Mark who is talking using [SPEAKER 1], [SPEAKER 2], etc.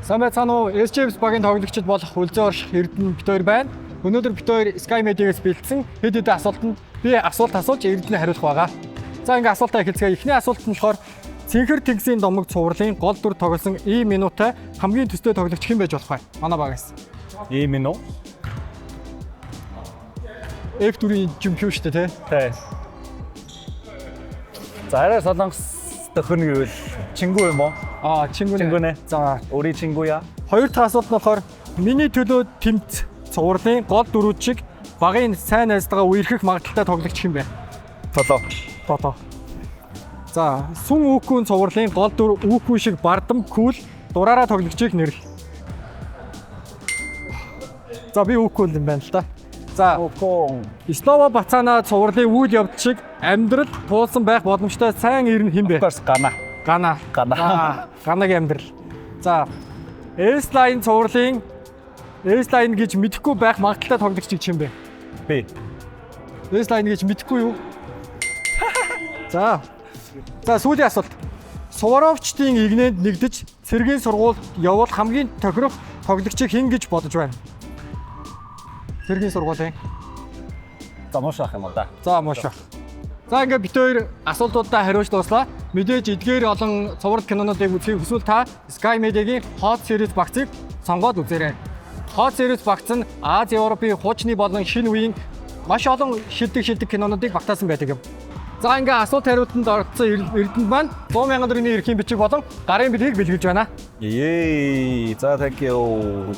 [SPEAKER 1] Сайн байцгаана уу? SJS багийн тоглогчид болох Үлзий Орших Эрдэнэ бид хоёр байна. Өнөөдөр бид хоёр Sky Media-гээс бэлдсэн хэд хэдэн асуултанд би асуулт асууж Эрдэнэ хариулах байгаа. За, ингээ асуултаа эхэлцгээе. Эхний асуулт нь болохоор Цэнхэр тэнгисийн домог цувралын гол дүр тоглосон И минутай хамгийн төстэй тоглогч хэн байж болох вэ? Манай багаас.
[SPEAKER 2] Ийм минь үү?
[SPEAKER 1] F4-ийн чемпион шүү дээ, тий?
[SPEAKER 2] Тэ. За, арай солонгос төхөн гэвэл Чингүү юм уу?
[SPEAKER 1] Аа, Чингүнэ.
[SPEAKER 2] Чингүнэ.
[SPEAKER 1] За,
[SPEAKER 2] Өөрийн Чингүүя.
[SPEAKER 1] хоёр дахь асуулт нь болохоор миний төлөө тэмц цувралын гол дүрүүд шиг багийн сайн найзтайгаа үерхэх магадлалтай тоглогч хэн бэ?
[SPEAKER 2] Толоо.
[SPEAKER 1] Тото. За, Сүн Үүкүүн цувралын гол дүр Үүкүү шиг бардам cool дураараа тоглогчийг нэрлэ. За, би Үүкүү юм байна л да. За,
[SPEAKER 2] Үкүн.
[SPEAKER 1] Слова Бацана цувралын үйл явдал шиг амьдрал туулсан байх боломжтой сайн ир нь хэн бэ?
[SPEAKER 2] Of course, Гана.
[SPEAKER 1] Гана.
[SPEAKER 2] Гана.
[SPEAKER 1] Аа, Ганагийн амьдрал. За, S-line цувралын S-line гэж мэдэхгүй байх магадлалтай тоглогчийг хэн бэ?
[SPEAKER 2] Би.
[SPEAKER 1] S-line гэж мэдэхгүй юу? За. За, сүүлийн асуулт. Суворовчдын эгнээнд нэгдэж цэргийн сургуульд явбал хамгийн тохирох тоглогчийг хэн гэж бодож байна? Цэргийн сургуулийн.
[SPEAKER 2] За, мууш ах юм уу да.
[SPEAKER 1] За, мууш. За, ингээд бид хоёр асуултуудаа хариулж дууслаа. Мэдээж эдгээр олон цуврал кинонуудыг үзэхийг хүсвэл та Sky Media-гийн Hot Series багцыг сонгоод үзээрэй. Hot Series багц нь Ази, Европын хуучны болон шинэ үеийн маш олон шилдэг шилдэг кинонуудыг багтаасан байдаг юм. За, ингээ асуулт хариултанд оролцсон Эрдэнэт маань 100 мянган төгрөгийн эрхийн бичиг болон гарын бэлгийг бэлгэлж байна.
[SPEAKER 2] Ее. За, thank you.